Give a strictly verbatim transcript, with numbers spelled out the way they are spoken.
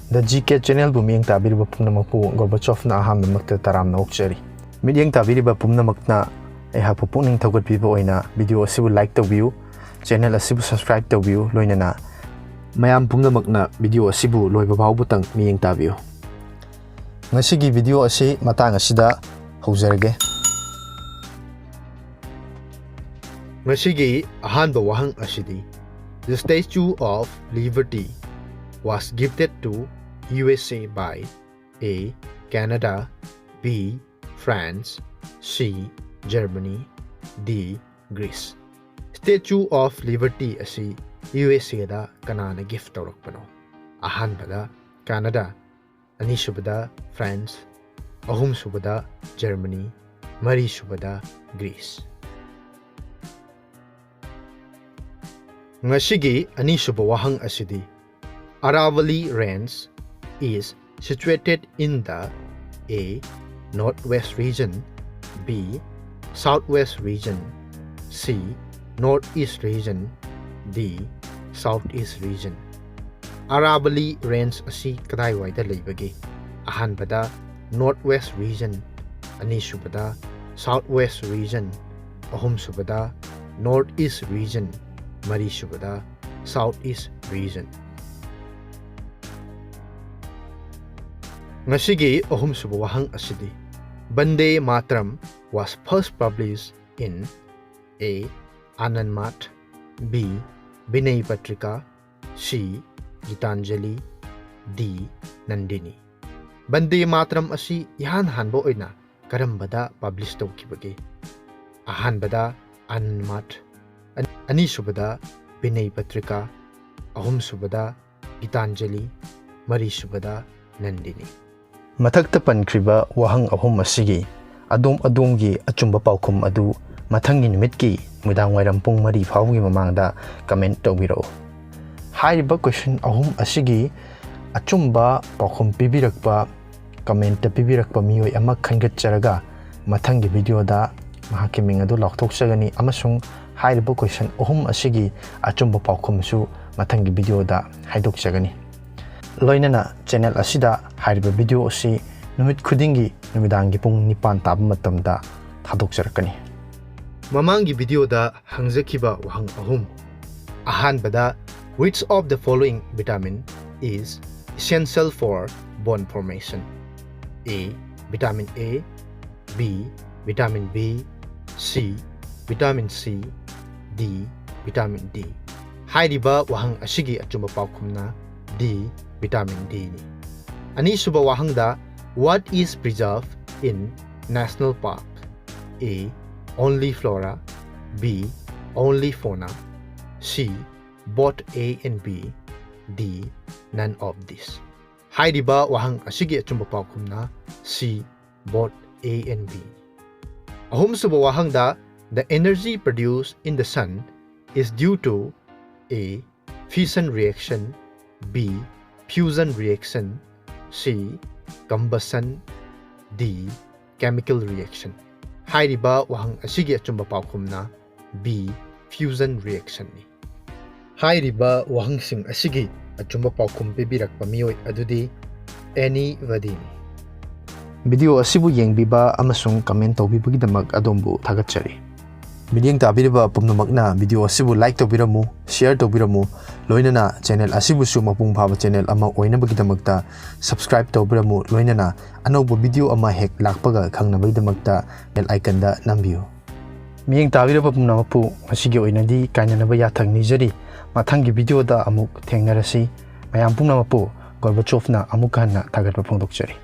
The G K Channelꯕꯨ ꯃꯤꯠꯌꯦꯡ ꯇꯥꯕꯤꯔꯤꯕ ꯄꯨꯝꯅꯃꯛꯄꯨ ꯒꯣꯔꯕꯥꯆꯣꯚꯅ ꯑꯍꯥꯟꯕꯃꯛꯇ ꯇꯔꯥꯝꯅ ꯑꯣꯛꯆꯔꯤ꯫ ꯃꯤꯠꯌꯦꯡ ꯇꯥꯕꯤꯔꯤꯕ ꯄꯨꯝꯅꯃꯛꯅ ꯑꯩꯍꯥꯛꯄꯨ ꯄꯨꯛꯅꯤꯡ ꯊꯧꯒꯠꯄꯤꯕ ꯑꯣꯏꯅ video ꯑꯁꯤꯕꯨ like ꯇꯧꯕꯤꯌꯨ, channel ꯑꯁꯤꯕꯨ subscribe ꯇꯧꯕꯤꯌꯨ, ꯂꯣꯏꯅꯅ ꯃꯌꯥꯝ ꯄꯨꯝꯅꯃꯛꯅ video ꯑꯁꯤꯕꯨ ꯂꯣꯏꯕ ꯐꯥꯎꯕꯇꯪ ꯃꯤꯠꯌꯦꯡ ꯇꯥꯕꯤꯌꯨ꯫ ꯉꯁꯤꯒꯤ video ꯑꯁꯤ ꯃꯇꯥꯡ ꯑꯁꯤꯗ ꯍꯧꯖꯔꯒꯦ꯫ ꯉꯁꯤꯒꯤ ꯑꯍꯥꯟꯕ ꯋꯥꯍꯪ ꯑꯁꯤꯗꯤ, The Statue of Liberty was gifted to U S A by A. Canada, B. France, C. Germany, D. Greece. Statue of Liberty ꯑꯁꯤ U S A ꯗ ꯀꯅꯥꯅ gift ꯇꯧꯔꯛꯄꯅꯣ? ꯑꯍꯥꯟꯕꯗ Canada, ꯑꯅꯤꯁꯨꯕꯗ France, ꯑꯍꯨꯝꯁꯨꯕꯗ Germany, ꯃꯔꯤꯁꯨꯕꯗ Greece꯫ ꯉꯁꯤꯒꯤ ꯑꯅꯤꯁꯨꯕ ꯋꯥꯍꯪ ꯑꯁꯤꯗꯤ, Aravalli Range is situated in the A. Northwest region, B. Southwest region, C. Northeast region, D. Southeast region꯫ Aravalli Range ꯑꯁꯤ ꯀꯗꯥꯏꯋꯥꯏꯗ ꯂꯩꯕꯒꯦ? ꯑꯍꯥꯟꯕꯗ Northwest region, ꯑꯅꯤꯁꯨꯕꯗ Southwest region, ꯑꯍꯨꯝꯁꯨꯕꯗ Northeast region, ꯃꯔꯤꯁꯨꯕꯗ Southeast region꯫ ꯉꯁꯤꯒꯤ ꯑꯍꯨꯝꯁꯨꯕ ꯋꯥꯍꯪ ꯑꯁꯤꯗꯤ, Vande Mataram was first published in A. Anand Math, B. Vinay Patrika, C. Gitanjali, D. Nandini꯫ Vande Mataram ꯑꯁꯤ ꯏꯍꯥꯟ ꯍꯥꯟꯕ ꯑꯣꯏꯅ ꯀꯔꯝꯕꯗ publish ꯇꯧꯈꯤꯕꯒꯦ? ꯑꯍꯥꯟꯕꯗ Anand Math, ꯑꯅꯤꯁꯨꯕꯗ Vinay Patrika, ꯑꯍꯨꯝꯁꯨꯕꯗ Gitanjali, ꯃꯔꯤꯁꯨꯕꯗ Nandini꯫ ꯃꯊꯛꯇ ꯄꯟꯈ꯭ꯔꯤꯕ ꯋꯥꯍꯪ ꯑꯍꯨꯝ ꯑꯁꯤꯒꯤ ꯑꯗꯣꯝ ꯑꯗꯣꯝꯒꯤ ꯑꯆꯨꯝꯕ ꯄꯥꯎꯈꯨꯝ ꯑꯗꯨ ꯃꯊꯪꯒꯤ ꯅꯨꯃꯤꯠꯀꯤ ꯅꯨꯃꯤꯗꯥꯡ ꯋꯥꯏꯔꯝ ꯄꯨꯡ ꯃꯔꯤ ꯐꯥꯎꯕꯒꯤ ꯃꯃꯥꯡꯗ comment ꯇꯧꯕꯤꯔꯛꯎ꯫ ꯍꯥꯏꯔꯤꯕ question ꯑꯍꯨꯝ ꯑꯁꯤꯒꯤ ꯑꯆꯨꯝꯕ ꯄꯥꯎꯈꯨꯝ ꯄꯤꯕꯤꯔꯛꯄ, comment ꯄꯤꯕꯤꯔꯛꯄ ꯃꯤꯑꯣꯏ ꯑꯃ ꯈꯟꯒꯠꯆꯔꯒ ꯃꯊꯪꯒꯤ video ꯗ ꯃꯍꯥꯛꯀꯤ ꯃꯤꯡ ꯑꯗꯨ ꯂꯥꯎꯊꯣꯛꯆꯒꯅꯤ ꯑꯃꯁꯨꯡ ꯍꯥꯏꯔꯤꯕ question ꯑꯍꯨꯝ ꯑꯁꯤꯒꯤ ꯑꯆꯨꯝꯕ ꯄꯥꯎꯈꯨꯝꯁꯨ ꯃꯊꯪꯒꯤ video ꯗ ꯍꯥꯏꯗꯣꯛꯆꯒꯅꯤ꯫ ꯂꯣꯏꯅꯅ ꯆꯦꯅꯦꯜ ꯑꯁꯤꯗ ꯍꯥꯏꯔꯤꯕ ꯚꯤꯗꯤꯑꯣ ꯑꯁꯤ ꯅꯨꯃꯤꯠ ꯈꯨꯗꯤꯡꯒꯤ ꯅꯨꯃꯤꯗꯥꯡꯒꯤ ꯄꯨꯡ ꯅꯤꯄꯥꯟ ꯇꯥꯕ ꯃꯇꯝꯗ ꯊꯥꯗꯣꯛꯆꯔꯛꯀꯅꯤ꯫ ꯃꯃꯥꯡꯒꯤ ꯚꯤꯗꯤꯑꯣꯗ ꯍꯪꯖꯈꯤꯕ ꯋꯥꯍꯪ ꯑꯍꯨꯝ꯫ ꯑꯍꯥꯟꯕꯗ, which of the following vitamin is essential for bone formation? A, vitamin A, B, vitamin B, C, vitamin C, D, vitamin D꯫ ꯍꯥꯏꯔꯤꯕ ꯋꯥꯍꯪ ꯑꯁꯤꯒꯤ ꯑꯆꯨꯝꯕ ꯄꯥꯎꯈꯨꯝꯅ D, vitamin D ꯅꯤ꯫ ꯑꯅꯤꯁꯨꯕ ꯋꯥꯍꯪꯗ, what is preserved in national park? A, only flora, B, only fauna, C, both A and B, D, none of this꯫ ꯍꯥꯏꯔꯤꯕ ꯋꯥꯍꯪ ꯑꯁꯤꯒꯤ ꯑꯆꯨꯝꯕ ꯄꯥꯎꯈꯨꯝꯅ C, both A and B꯫ ꯑꯍꯨꯝꯁꯨꯕ ꯋꯥꯍꯪꯗ, the energy produced in the sun is due to A, fission reaction, B, fusion reaction, C, combustion, D, chemical reaction꯫ ꯍꯥꯏꯔꯤꯕ ꯋꯥꯍꯪ ꯑꯁꯤꯒꯤ ꯑꯆꯨꯝꯕ ꯄꯥꯎꯈꯨꯝꯅ B, fusion reaction ꯅꯤ꯫ ꯍꯥꯏꯔꯤꯕ ꯋꯥꯍꯪꯁꯤꯡ ꯑꯁꯤꯒꯤ ꯑꯆꯨꯝꯕ ꯄꯥꯎꯈꯨꯝ ꯄꯤꯕꯤꯔꯛꯄ ꯃꯤꯑꯣꯏ ꯑꯗꯨꯗꯤ anybody ꯅꯤ꯫ ꯚꯤꯗꯤꯑꯣ ꯑꯁꯤꯕꯨ ꯌꯦꯡꯕꯤꯕ ꯑꯃꯁꯨꯡ ꯀꯃꯦꯟ ꯇꯧꯕꯤꯕꯒꯤꯗꯃꯛ ꯑꯗꯣꯝꯕꯨ ꯊꯥꯒꯠꯆꯔꯤ꯫ ꯃꯤꯠꯌꯦꯡ ꯇꯥꯕꯤꯔꯤꯕ ꯄꯨꯝꯅꯃꯛꯅ ꯚꯤꯗꯤꯑꯣ ꯑꯁꯤꯕꯨ ꯂꯥꯏꯛ ꯇꯧꯕꯤꯔꯝꯃꯨ, ꯁꯤꯌꯔ ꯇꯧꯕꯤꯔꯝꯃꯨ, ꯂꯣꯏꯅꯅ ꯆꯦꯅꯦꯜ ꯑꯁꯤꯕꯨꯁꯨ ꯃꯄꯨꯡ ꯐꯥꯕ ꯆꯦꯅꯦꯜ ꯑꯃ ꯑꯣꯏꯅꯕꯒꯤꯗꯃꯛꯇ ꯁꯕꯁꯀ꯭ꯔꯥꯏꯕ ꯇꯧꯕꯤꯔꯝꯃꯨ, ꯂꯣꯏꯅꯅ ꯑꯅꯧꯕ ꯚꯤꯗꯤꯑꯣ ꯑꯃ ꯍꯦꯛ ꯂꯥꯛꯄꯒ ꯈꯪꯅꯕꯒꯤꯗꯃꯛꯇ ꯕꯦꯜ ꯑꯥꯏꯀꯟꯗ ꯅꯝꯕꯤꯌꯨ꯫ ꯃꯤꯠꯌꯦꯡ ꯇꯥꯕꯤꯔꯕ ꯄꯨꯝꯅꯃꯛꯄꯨ ꯉꯁꯤꯒꯤ ꯑꯣꯏꯅꯗꯤ ꯀꯥꯏꯅꯅꯕ ꯌꯥꯊꯪ ꯅꯤꯖꯔꯤ꯫ ꯃꯊꯪꯒꯤ ꯚꯤꯗꯤꯑꯣꯗ ꯑꯃꯨꯛ ꯊꯦꯡꯅꯔꯁꯤ꯫ ꯃꯌꯥꯝ ꯄꯨꯝꯅꯃꯛꯄꯨ ꯒꯣꯔꯕꯥꯆꯣꯚꯅ ꯑꯃꯨꯛ ꯍꯟꯅ ꯊꯥꯒꯠꯄ ꯐꯣꯡꯗꯣꯛꯆꯔꯤ꯫